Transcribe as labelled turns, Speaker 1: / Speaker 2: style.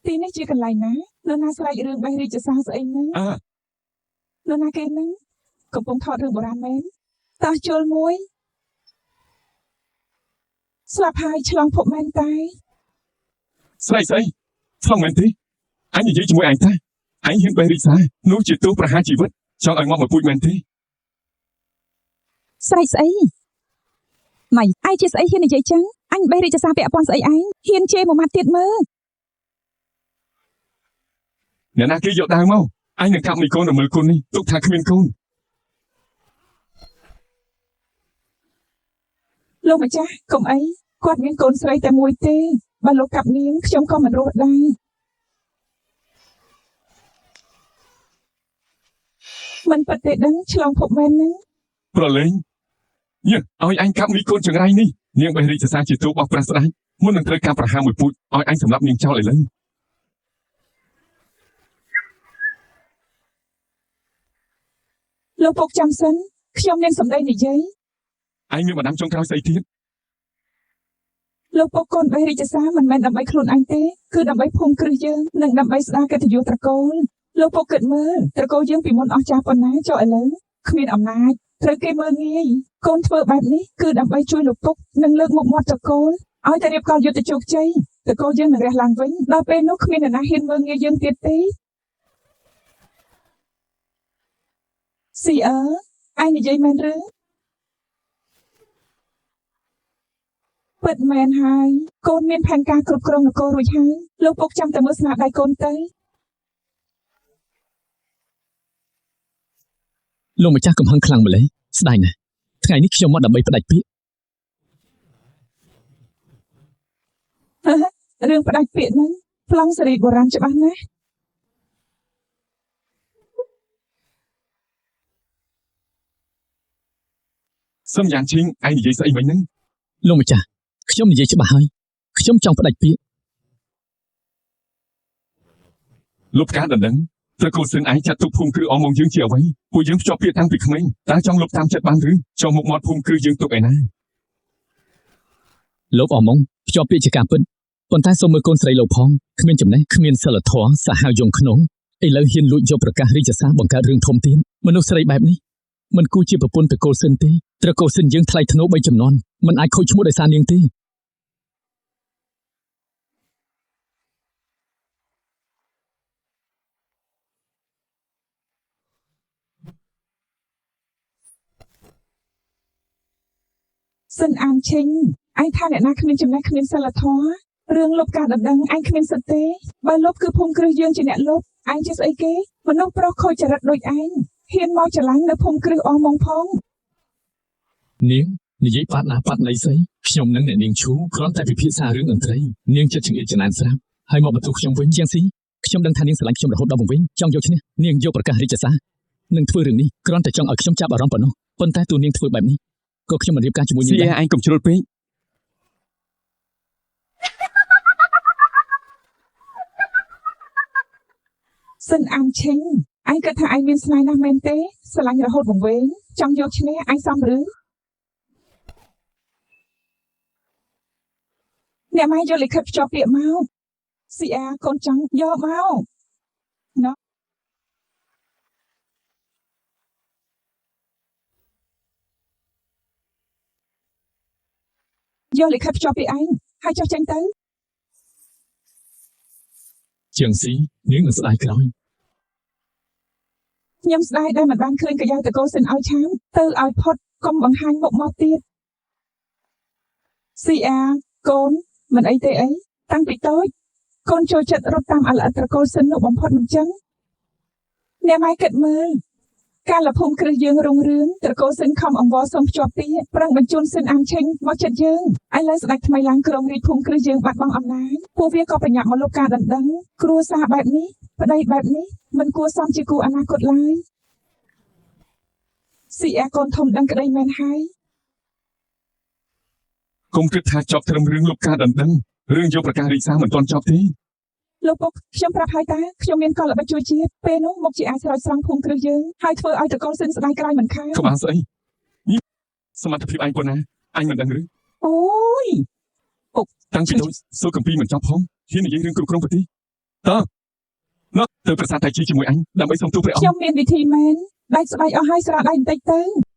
Speaker 1: ទីនេះជាកន្លែងណានរណាស្រែករឿងបេះរាជសារស្អីហ្នឹង
Speaker 2: អើ
Speaker 1: នរណាគេហ្នឹងកំពុងថតរឿងបុរាណមែនតោះជុលមួយស្លាប់ហើយឆ្លងភពមែនតែ
Speaker 2: ស្រីស្អីឆ្លងមែនទេអញនិយាយជាមួយឯងថាឯងហ៊ានបេះរាជសារនោះជាទោសប្រហារជីវិតចង់ឲ្យងាប់មួយពូជមែនទេ
Speaker 1: ស្រែកស្អីម៉ៃឯងជាស្អីហ៊ាននិយាយចឹងអញបេះរាជសារពាក់ព័ន្ធស្អីឯងហ៊ានជេរមួយម៉ាត់ទៀតមើល
Speaker 2: អ្នកណាគេយកដាវមកអញនឹងកាប់មីកូនរមើលគុណនេះទុកថាគ្មានកូន
Speaker 1: លោកម្ចាស់កុំអីគាត់មានកូនស្រីតែមួយទេបើលោកកាប់នាងខ្ញុំក៏មិនរស់ដែរមិនពិតទេដឹងឆ្លងភពមែនហ្នឹង
Speaker 2: ប្រឡែងញ៉ឹងឲ្យអញកាប់មីកូនចង្រៃនេះនាងបេះរាជសារជាទោសរបស់ព្រះស្ដេចមុននឹងត្រូវការប្រហារមួយពូជឲ្យអញសម្លាប់នាងចោលឥឡូវ
Speaker 1: លោកពុកចាំសិនខ្ញុំមានសម្ដីនិយាយ
Speaker 2: ឯងមានបណ្ដាំចុងក្រោយស្អីទៀត
Speaker 1: លោកពុកកូនបេះរាជសារមិនមែនដើម្បីខ្លួនឯងទេគឺដើម្បីភូមិគ្រឹះយើងនិងដើម្បីស្ដារកិត្តិយសត្រកូលលោកពុកគិតមើលត្រកូលយើងពីមុនអស់ចាស់ប៉ុណ្ណាចុះឥឡូវគ្មានអំណាចត្រូវគេមើលងាយកូនធ្វើបែបនេះគឺដើម្បីជួយលោកពុកនិងលើកមុខមាត់ត្រកូលឲ្យតែរៀបកលយុទ្ធជោគជ័យត្រកូលយើងនឹងរះឡើងវិញដល់ពេលនោះគ្មានអ្នកណាហ៊ានមើលងាយយើងទៀតទេស៊ីអើឯងនិយាយមែនឬពិតមែនហើយកូនមានផែនការគ្រប់គ្រងនគររួចហើយលោកពុកចាំតែមើលស្នាដៃកូនទៅ
Speaker 3: លោកម្ចាស់កំហឹងខ្លាំងម្ល៉េះស្ដាយណាស់ថ្ងៃនេះខ្ញុំមកដើម្បីផ្ដាច់ពាក្យ
Speaker 1: រឿងផ្ដាច់ពាក្យហ្នឹងប្លង់សេរីបុរាណច្បាស់ណាស់
Speaker 2: សឹមយ៉ាងឈីងឯងនិយាយស្អីមិញហ្នឹង
Speaker 3: លោកម្ចាស់ខ្ញុំនិយាយច្បាស់ហើយខ្ញុំចង់ផ្ដាច់ពាក្យ
Speaker 2: លុបការដណ្ដឹងត្រកូលសឿនឯងចាត់ទុកភូមិគ្រឹះអមងយើងជាអ្វីពួកយើងភ្ជាប់ពាក្យតាំងពីក្មេងតើចង់លុបតាមចិត្តបានឬចង់មុខមាត់ភូមិគ្រឹះយើងទុកឯណា
Speaker 3: លោកអមងភ្ជាប់ពាក្យជាការពិតប៉ុន្តែសូមមើលកូនស្រីលោកផងគ្មានចំណេះគ្មានសិលធម៌សាហាវយងក្នុងឥឡូវហ៊ានលួចយកប្រកាសរាជសារបង្កើតរឿងធំទៀតមនុស្សស្រីបែបនេះមិនគួរជាប្រពន្ធត្រកូលស៊ិនទេត្រកូលស៊ិនយើងថ្លៃថ្នូរបីចំនួនមិនអាចខូចឈ្មោះដោយសារនាងទេ
Speaker 1: សិនអានឈិញឯងថាអ្នកណាគ្មានចំណេះគ្មានសិលធម៌រឿងលុបការដណ្ដឹងឯងគ្មានសិទ្ធិទេបើលុបគឺភូមិគ្រឹះយើងជាអ្នកលុបឯងជាស្អីគេមនុស្សប្រុសខូចចរិតដូចឯងហ៊ានមកច្រឡាញ់នៅភូមិគ្រឹះអស់ម៉ងផង
Speaker 3: នាងនិយាយប៉ាត់ណាប៉ាត់ណីស្អីខ្ញុំនិងអ្នកនាងឈូគ្រាន់តែពិភាក្សារឿងតន្ត្រីនាងចិត្តចង្អៀតចណែនស្រាប់ហើយមកបន្ទោសខ្ញុំវិញជាងស៊ីខ្ញុំដឹងថានាងស្រឡាញ់ខ្ញុំរហូតដល់វង្វេងចង់យកឈ្នះនាងយកប្រកាសរាជសារនឹងធ្វើរឿងនេះគ្រាន់តែចង់ឲ្យខ្ញុំចាប់អារម្មណ៍ប៉ុណ្ណោះប៉ុន្តែទូនាងធ្វើបែបនេះក៏ខ្ញុំមិនរៀបការជាមួយនា
Speaker 2: ស៊ី
Speaker 3: ងដែរ
Speaker 2: ឯងកុំជ្រុលពេក
Speaker 1: សិនអានឈិញឯងគិតថាឯងមានស្នេហ៍ណាស់មែនទេស្រឡាញ់រហូតវង្វេងចង់យកឈ្នះឯងសមឬអ្នកម៉ែយកលិខិតភ្ជាប់ពាក្យមកស៊ីអាកូនចង់យកមកណោះយកលិខិតភ្ជាប់ពាក្យឯងហើយចុះចេញទៅ
Speaker 3: ជាងស៊ីនាងនឹងស្ដាយក្រោយ
Speaker 1: ខ្ញុំស្ដាយដែលមិនបានឃើញកាយ៉ាតកោសិនឲ្យឆាមទៅឲ្យផុតកុំបង្ហាញមុខមកទៀតស៊ីអាកូនមិនអីទេអីតាំងពីតូចកូនចូលចិត្តរត់តាមអលិតត្រកូលសិននោះបំផុតមិនចឹងអ្នកម៉ែគិតមើលកាលភូមិគ្រឹះយើងរុងរឿងត្រកូលសិនខំអង្វរសូមភ្ជាប់ពាក្យប្រឹងបញ្ជូនសិនអានឆេងមកចិត្តយើងឥឡូវស្ដេចថ្មីឡើងក្រុងរាជភូមិគ្រឹះយើងបាត់បង់អំណាចពួកវាក៏ប្រញាប់មកលុបការដណ្ដឹងគ្រួសារបែបនេះប្តីបែបនេះមិនគួរសមជាគូអនាគតឡើយ ស៊ីអាកូនធំដឹងក្តីមែនហើយក
Speaker 2: ុំគិតថាចប់ត្រឹមរឿងលុបការដណ្ដឹងរឿងយកប្រកាសរាជសារមិនទាន់ចប់ទេ
Speaker 1: លោកពុកខ្ញុំប្រាប់ហើយតាខ្ញុំមានកលល្បិចជួយជាតិពេលនោះមុខជាអាចស្រោចស្រង់ភូមិគ្រឹះយើងហើយធ្វើឲ្យត្រកូលសិនស្ដាយក្រោយមិនខាន
Speaker 2: ក្បាលស្អីញីសមត្ថភាពឯងប៉ុណ្ណាអញមិនដឹងឬ
Speaker 1: អូយ
Speaker 2: តាំងពីតូចសូត្រកម្ពីមិនចប់ផងហ៊ាននិយាយរឿងគ្រប់គ្រងប្រទេស តើនោះទៅប្រាសាទតៃជីជាមួយអញដើម្បីសុំទូព្រះអង្គ
Speaker 1: ខ្ញុំមានវិធីមែនដាច់ស្បែកអស់ហើយស្រះដៃបន្តិចទៅ។